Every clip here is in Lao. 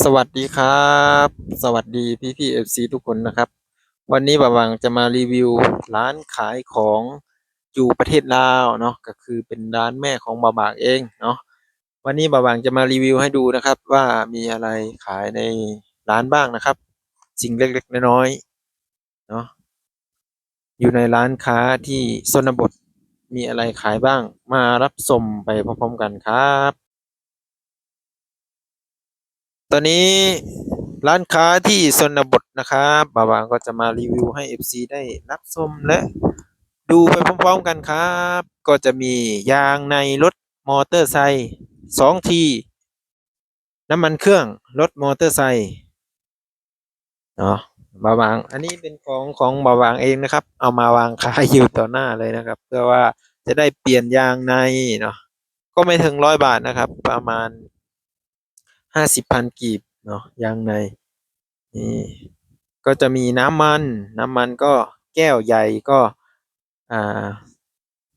สวัสดีครับ สวัสดีพี่ๆ เอฟซี ทุกคนนะครับ วันนี้บ่าวหว่างจะมารีวิวร้านขายของอยู่ประเทศลาวเนาะ ก็คือเป็นร้านแม่ของบ่าวหว่างเองเนาะ วันนี้บ่าวหว่างจะมารีวิวให้ดูนะครับ ว่ามีอะไรขายในร้านบ้างนะครับ สิ่งเล็กๆ น้อยๆ เนาะ อยู่ในร้านค้าที่ชนบทมีอะไรขายบ้าง มารับชมไปพร้อมๆ กันครับ ตอนนี้ร้านค้าที่ชนบทนะครับ บ่าวหว่างก็จะมารีวิวให้เอฟซีได้รับชมและดูไปพร้อมๆ กันครับ ก็จะมียางในรถมอเตอร์ไซค์สองที น้ำมันเครื่องรถมอเตอร์ไซค์เนาะ บ่าวหว่าง อันนี้เป็นของ ของบ่าวหว่างเองนะครับ เอามาวางขายอยู่ต่อหน้าเลยนะครับ เพื่อว่าจะได้เปลี่ยนยางในเนาะ ก็ไม่ถึงร้อยบาทนะครับ ประมาณห้าสิบพันกีบเนาะ ยางใน นี่ ก็จะมีน้ำมัน น้ำมันก็แก้วใหญ่ก็ อ่า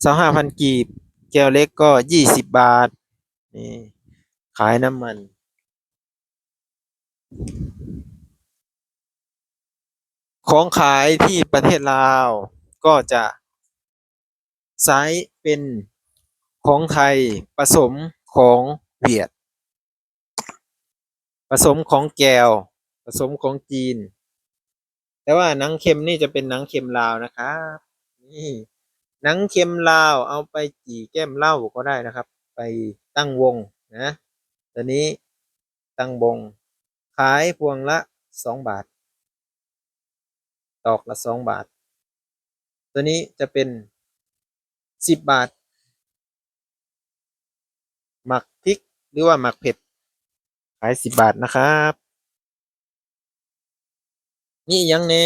ซาวห้าพันกีบ แก้วเล็กก็ยี่สิบบาท นี่ ขายน้ำมัน ของขายที่ประเทศลาวก็จะใช้เป็นของไทยผสมของเวียด ผสมของแก้ว ผสมของจีน แต่ว่าหนังเค็มนี่จะเป็นหนังเค็มลาวนะครับ นี่ หนังเค็มลาวเอาไปจี่แก้มเหล้าก็ได้นะครับ ไปตั้งวงนะ ตัวนี้ตั้งวง ขายพวงละสองบาท ตอกละสองบาท ตัวนี้จะเป็นสิบบาท หมากพริกหรือว่าหมากเผ็ด ขายสิบบาทนะครับ มีอีหยังแหน่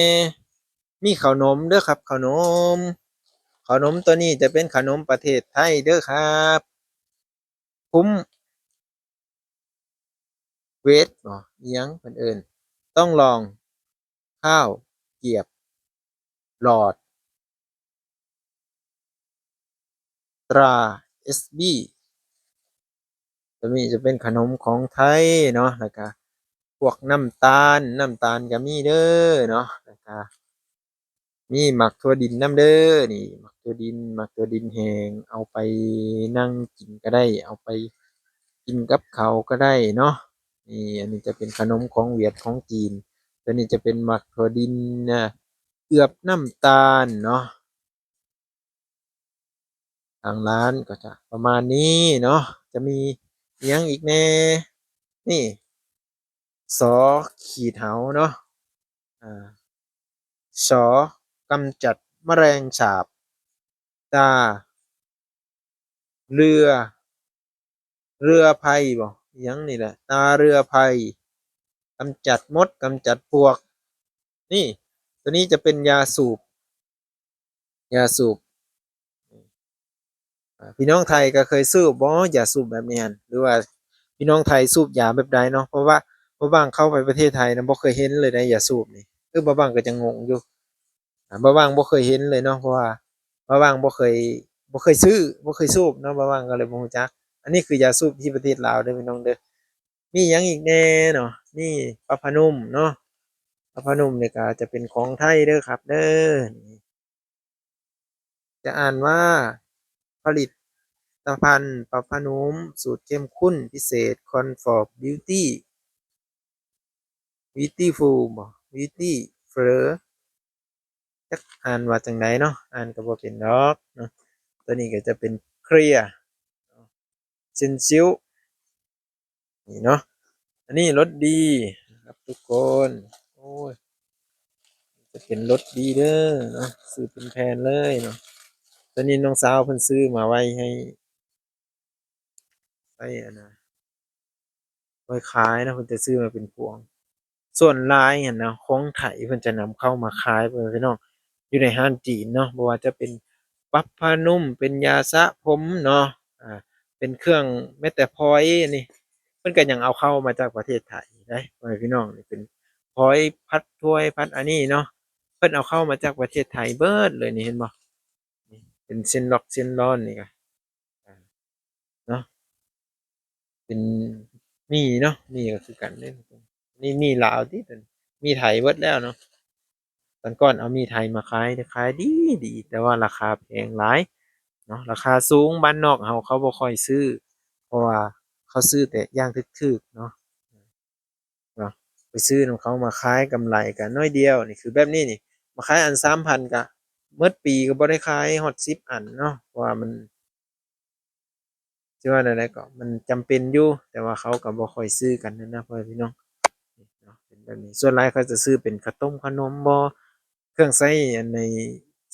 มีข้าวหนมเด้อครับ ข้าวหนม ข้าวหนมตัวนี้จะเป็นข้าวหนมประเทศไทยเด้อครับ คุ้ม เวทบ่ อีหยังเพิ่นเอิ้น ต้องลอง ข้าวเกรียบหลอด ตรา เอส บี ตัวนี้จะเป็นขนมของไทยเนาะ แล้วก็พวกน้ำตาล น้ำตาลก็มีเด้อเนาะ แล้วก็ มีหมากถั่วดินนำเด้อ นี่ หมากถั่วดิน หมากถั่วดินแห้ง เอาไปนั่งกินก็ได้ เอาไปกินกับข้าวก็ได้เนาะ นี่ อันนี้จะเป็นขนมของเวียดของจีน ตัวนี้จะเป็นหมากถั่วดินนะ เอือบน้ำตาลเนาะ ทางร้านก็จะประมาณนี้เนาะ จะมีอิหยังอีกแหน่ นี่ สอขีดเหาเนาะ อ่า สอ กำจัดแมลงสาบ ตา เรือ เรือไพบ่ อิหยังนี่แหละ ตาเรือไพ กำจัดมด กำจัดปลวก นี่ ตัวนี้จะเป็นยาสูบ ยาสูบ อ่า พี่น้องไทยก็เคยสูบบ่ ยาสูบแบบนี้หั่น หรือว่าพี่น้องไทยสูบยาแบบใดเนาะ เพราะว่าบ่าวหว่างเข้าไปประเทศไทยนะ บ่เคยเห็นเลยนะ ยาสูบนี่ คือบ่าวหว่างก็จะงงอยู่ อ่า บ่าวหว่างบ่เคยเห็นเลยเนาะ เพราะว่าบ่าวหว่างบ่เคย บ่เคยซื้อ บ่เคยสูบเนาะ บ่าวหว่างก็เลยบ่ฮู้จัก อันนี้คือยาสูบที่ประเทศลาวเด้อพี่น้องเด้อ มีหยังอีกแหน่เนาะ มีปลาผ้านุ่มเนาะ ปลาผ้านุ่มนี่ก็จะเป็นของไทยเด้อครับเด้อ จะอ่านว่า ผลิตภัณฑ์ปลาผ้านุ่มสูตรเข้มข้นพิเศษ Comfort Beauty Beautiful บ่ Beautiful จักอ่านว่าจั่งใดเนาะ อ่านก็บ่เป็นดอกเนาะ ตัวนี้ก็จะเป็นเคลียร์ เซนซิล นี่เนาะ อันนี้รสดีนะครับทุกคน โอ้ย จะเป็นรสดีเด้อเนาะ ซื้อเป็นแผ่นเลยเนาะ ตัวนี้น้องสาวเพิ่นซื้อมาไว้ให้ ไว้อันน่ะ ไว้ขายเนาะ เพิ่นจะซื้อมาเป็นพวง ส่วนหลายหั่นนะ ของไทยเพิ่นจะนำเข้ามาขาย พ่อแม่พี่น้อง อยู่ในร้านจีนเนาะ บ่ว่าจะเป็นปรับผ้านุ่ม เป็นยาสระผมเนาะ อ่า เป็นเครื่อง แม้แต่ฟอยล์อันนี้ เพิ่นก็ยังเอาเข้ามาจากประเทศไทยเด้ พ่อแม่พี่น้อง นี่เป็นฟอยล์พัดถ้วย พัดอันนี้เนาะ เพิ่นเอาเข้ามาจากประเทศไทยเบิดเลยนี่ เห็นบ่ นี่เป็นเส้นล็อกเส้นลอนนี่ก็ อ่า เนาะ เป็นหมี่เนาะ หมี่ก็คือกันเด้ ນີ້ໝີ່ລາວຕິ ໂຕນີ້ໝີ່ໄທເບິດແລ້ວເນາະ. ຕອນກ່ອນເອົາໝີ່ໄທມາຂາຍ ຂາຍດີໆ ແຕ່ວ່າລາຄາແພງຫຼາຍເນາະ ລາຄາສູງ. ບ້ານນອກເຮົາເຂົາບໍ່ຄ່ອຍຊື້ ເພາະວ່າເຂົາຊື້ແຕ່ຢ່າງຖືກໆເນາະ ເນາະ ໄປຊື້ນຳເຂົາມາຂາຍກຳໄລກະໜ້ອຍດຽວ. ນີ້ຄືແບບນີ້ນີ້ ມາຂາຍອັນສາມພັນ ກະໝົດປີກະບໍ່ໄດ້ຂາຍຮອດສິບອັນເນາະ ເພາະວ່າມັນ ຊິວ່າແນວໃດກໍມັນຈຳເປັນຢູ່ ແຕ່ວ່າເຂົາກໍບໍ່ຄ່ອຍຊື້ກັນຫັ້ນນະ ພໍ່ແມ່ພີ່ນ້ອງເນາະ. ເປັນແບບນີ້ ສ່ວນຫຼາຍເຂົາຈະຊື້ເປັນເຂົ້າຕົ້ມເຂົ້າໜົມບໍ ເຄື່ອງໃຊ້ອັນໃນ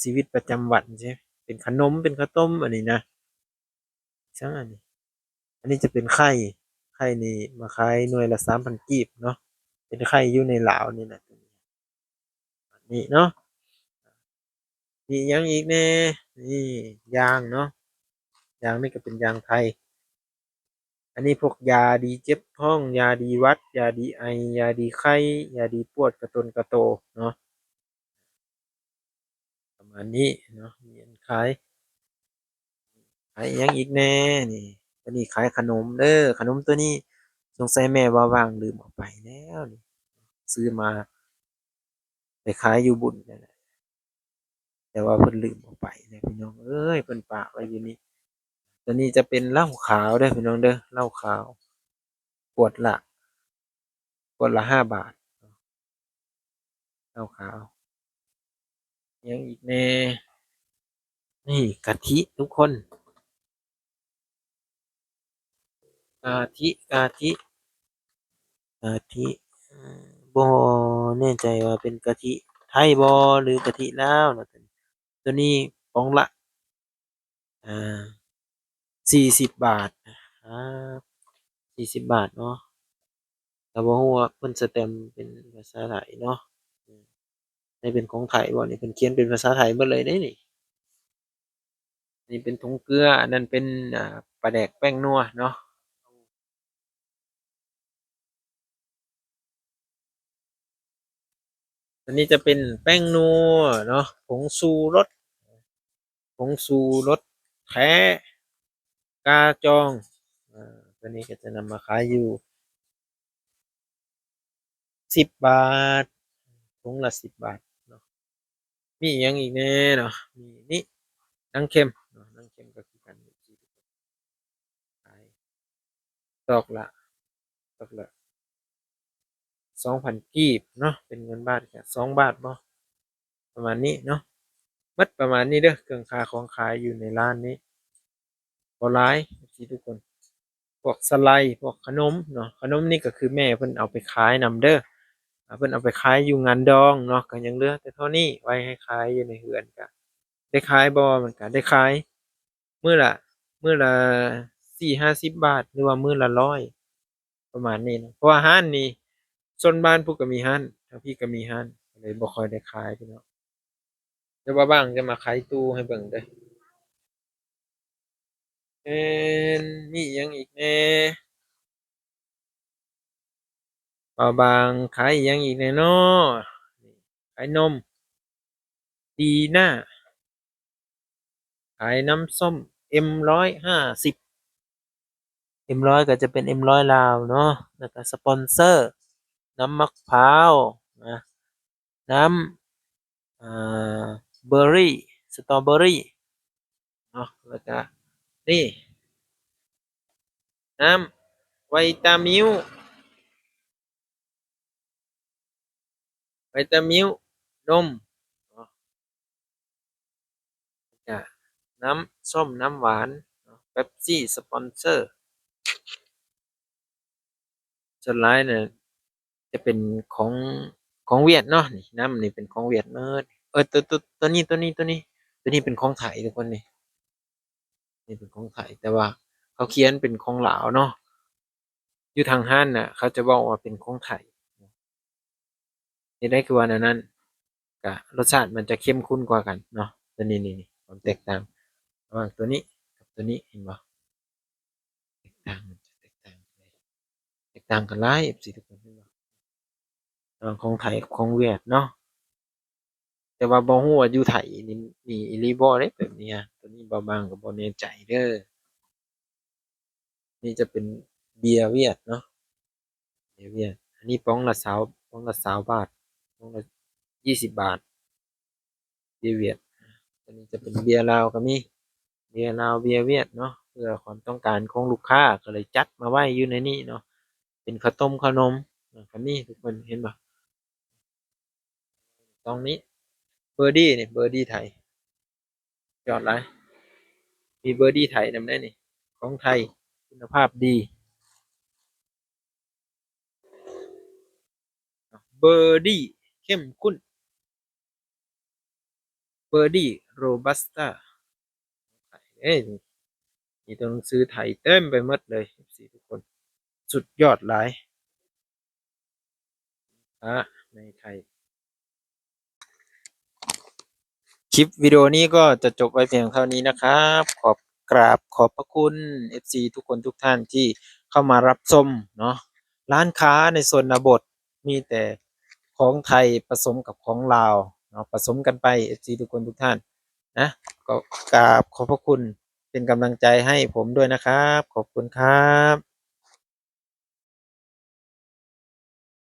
ຊີວິດປະຈຳວັນ ເປັນຂະໜົມເປັນເຂົ້າຕົ້ມອັນນີ້ນະ. ຈັ່ງອັນນີ້ ອັນນີ້ຈະເປັນໄຂ່ ໄຂ່ນີ້ມາຂາຍໜ່ວຍລະສາມພັນກີບເນາະ ເປັນໄຂ່ຢູ່ໃນລາວນີ້ແຫຼະ ນີ້ເນາະ. ມີຫຍັງອີກແດ່? ນີ້ຢາງເນາະ ຢາງນີ້ກໍເປັນຢາງໄທ. ອັນນີ້ພວກຢາດີເຈັບທ້ອງ ຢາດີຫວັດ ຢາດີໄອ ຢາດີໄຂ້ ຢາດີປວດກະຕົນກະໂຕເນາະ ປະມານນີ້ເນາະ. ມີອັນຂາຍ ຂາຍອີ່ຫຍັງອີກແດ່ນີ້? ໂຕນີ້ຂາຍຂະໜົມເດີ ຂະໜົມໂຕນີ້ສົງໄສແມ່ບ່າວຫວ່າງລືມເອົາໄປແລ້ວນີ້ ຊື້ມາໄປຂາຍຢູ່ບຸນນັ້ນແຫຼະ ແຕ່ວ່າເພິ່ນລືມເອົາໄປແລ້ວ ພີ່ນ້ອງເອີຍ ເພິ່ນປະໄວ້ຢູ່ນີ້. ໂຕນີ້ຈະເປັນເຫຼົ້າຂາວເດີ ພີ່ນ້ອງເດີ ເຫຼົ້າຂາວ ຂວດລະ ຂວດລະຫ້າບາດ ເຫຼົ້າຂາວ. ຫຍັງອີກແດ່? ນີ້ກະທິທຸກຄົນ ກະທິ ກະທິ ກະທິ ເອີ່ ບໍ່ແນ່ໃຈວ່າເປັນກະທິໄທບໍ່ ຫຼືກະທິລາວເນາະ. ໂຕນີ້ປ໋ອງລະ ອ່າ ສີ່ສິບບາດ ອ່າ ສີ່ສິບບາດເນາະ. ກໍບໍ່ຮູ້ວ່າເພິ່ນສະແຕັມເປັນພາສາໄທເນາະ ໃຫ້ເປັນຂອງໄທບໍ່ນີ້ ເພິ່ນຂຽນເປັນພາສາໄທເບິດເລີຍເດ້ນີ້. ນີ້ເປັນຖົງເກືອ ອັນນັ້ນເປັນ ອ່າ ປາແດກແປ້ງນົວເນາະ. ອັນນີ້ຈະເປັນແປ້ງນົວເນາະ ຜົງຊູລົດ ຜົງຊູລົດແທ້ ກາຈອງ ອາ ຕົວນີ້ກໍຈະນຳມາຂາຍຢູ່ສິບບາດ ຖົງລະສິບບາດເນາະ. ມີຫຍັງອີກແດ່ເນາະ? ມີນີ້ ໜັງເຂັມເນາະ ໜັງເຂັມກໍຄືກັນ ຂາຍ ຕອກລະ ຕອກລະສອງພັນກີບເນາະ ເປັນເງິນບາດກະສອງບາດບໍ ປະມານນີ້ເນາະ. ໝົດປະມານນີ້ເດີ ເຄື່ອງຂາຂອງຂາຍຢູ່ໃນຮ້ານນີ້ ບໍ່ຫຼາຍ ເອັຟຊີທຸກຄົນ. ພວກສະໄລ ພວກຂະໜົມເນາະ ຂະໜົມນີ້ກໍຄືແມ່ເພິ່ນເອົາໄປຂາຍນຳເດີ ອາ ເພິ່ນເອົາໄປຂາຍຢູ່ງານດອງເນາະ ກໍຍັງເຫຼືອແຕ່ເທົ່ານີ້ ໄວ້ໃຫ້ຂາຍຢູ່ໃນເຮືອນ ກະໄດ້ຂາຍບໍ່? ມັນກະໄດ້ຂາຍ ມື້ລະ ມື້ລະສີ່ຫ້າສິບບາດ ຫຼືວ່າມື້ລະຮ້ອຍ ປະມານນີ້ເນາະ. ເພາະວ່າຮ້ານນີ້ ໂຊນບ້ານພຸ້ນກໍມີຮ້ານ ທາງພີ້ກໍມີຮ້ານ ກໍເລີຍບໍ່ຄ່ອຍໄດ້ຂາຍພີ່ນ້ອງ. ດຽວບ່າວບາງຈະມາໄຂຕູ້ໃຫ້ເບິ່ງເດີ. ແມ່ນ ມີຫຍັງອີກແດ່? ບ່າວບາງຂາຍອີ່ຫຍັງອີກແດ່ນໍ? ຂາຍນົມ ດີນ່າ ຂາຍນ້ຳສົ້ມ ເອັມຮ້ອຍຫ້າສິບ ເອັມຮ້ອຍກໍຈະເປັນເອັມຮ້ອຍລາວເນາະ ແລ້ວກໍສະປອນເຊີ ນ້ຳໝາກພ້າວນະ ນ້ຳ ອ່າ ເບີຣີ ສະຕໍເບີຣີເນາະ ແລ້ວກະນີ້ ນ້ຳໄວຕາມິວ ໄວຕາມິວ ນົມເນາະ ກະນ້ຳສົ້ມ ນ້ຳຫວານເນາະ ເປັບຊີສະປອນເຊີ. ສ່ວນຫຼາຍນະຈະເປັນຂອງ ຂອງຫວຽດເນາະ ນີ້ ນ້ຳນີ້ເປັນຂອງຫວຽດໝົດ. ເອີ ໂຕ ໂຕ ໂຕນີ້ ໂຕນີ້ ໂຕນີ້ ໂຕນີ້ເປັນຂອງໄທທຸກຄົນນີ້ ນີ້ເປັນຂອງໄທ ແຕ່ວ່າເຂົາຂຽນເປັນຂອງລາວເນາະ ຢູ່ທາງຮ້ານນະ ເຂົາຈະເວົ້າວ່າເປັນຂອງໄທ. ເຮັດໃດຄືວ່າແນວນັ້ນ? ກະລົດຊາດມັນຈະເຂັ້ມຂຸ້ນກວ່າກັນເນາະ ໂຕນີ້ ນີ້ ນີ້ ຄວາມແຕກຕ່າງລະຫວ່າງໂຕນີ້ກັບໂຕນີ້ ເຫັນບໍ່? ແຕກຕ່າງ ມັນຈະແຕກຕ່າງກັນ ແຕກຕ່າງກັນຫຼາຍ ເອັຟຊີທຸກຄົນ ເຫັນບໍ່? ລະຫວ່າງຂອງໄທກັບຂອງຫວຽດເນາະ ແຕ່ວ່າບໍ່ຮູ້ວ່າຢູ່ໄທນີ້ມີອີ່ຫຼີບໍ່ເດ້ແບບນີ້ ໂຕນີ້ບ່າວບາງກໍບໍ່ແນ່ໃຈເດີ. ນີ້ຈະເປັນເບຍຫວຽດເນາະ ເບຍຫວຽດ ອັນນີ້ປ໋ອງລະຊາວ ປ໋ອງລະຊາວບາດ ປ໋ອງລະຊາວບາດ ເບຍຫວຽດ. ອັນນີ້ຈະເປັນເບຍລາວກໍມີ ເບຍລາວ ເບຍຫວຽດເນາະ ເພື່ອຄວາມຕ້ອງການຂອງລູກຄ້າ ກໍເລີຍຈັດມາໄວ້ຢູ່ໃນນີ້ເນາະ ເປັນເຂົ້າຕົ້ມເຂົ້າໜົມ ກໍມີ ທຸກຄົນເຫັນບໍ່ ຕອງນີ້ ເບີດີ້ນີ້ ເບີດີ້ໄທ ຍອດຫຼາຍ ມີເບີດີ້ໄທນຳໄດ້ນີ້ ຂອງໄທຄຸນນະພາບດີ ເບີດີ້ເຂັ້ມຂຸ້ນ ເບີດີ້ໂຣບັດສະຕາ ເອີຍ ມີຕົວໜັງສືໄທເຕັມໄປໝົດເລີຍ ເອັຟຊີ ທຸກຄົນ ສຸດຍອດຫຼາຍ ອາ ໃນໄທ. ຄລິບວິດີໂອນີ້ກໍຈະຈົບໄວ້ພຽງເທົ່ານີ້ນະຄັບ ຂອບ ກາບຂອບພະຄຸນ ເອັຟຊີ ທຸກຄົນທຸກທ່ານທີ່ເຂົ້າມາຮັບຊົມເນາະ ຮ້ານຄ້າໃນຊົນນະບົດ ມີແຕ່ຂອງໄທປະສົມກັບຂອງລາວເນາະ ປະສົມກັນໄປ ເອັຟຊີ ທຸກຄົນທຸກທ່ານນະ ກໍກາບຂອບພະຄຸນ ເປັນກຳລັງໃຈໃຫ້ຜົມດ້ວຍນະຄັບ ຂອບຄຸນຄັບ.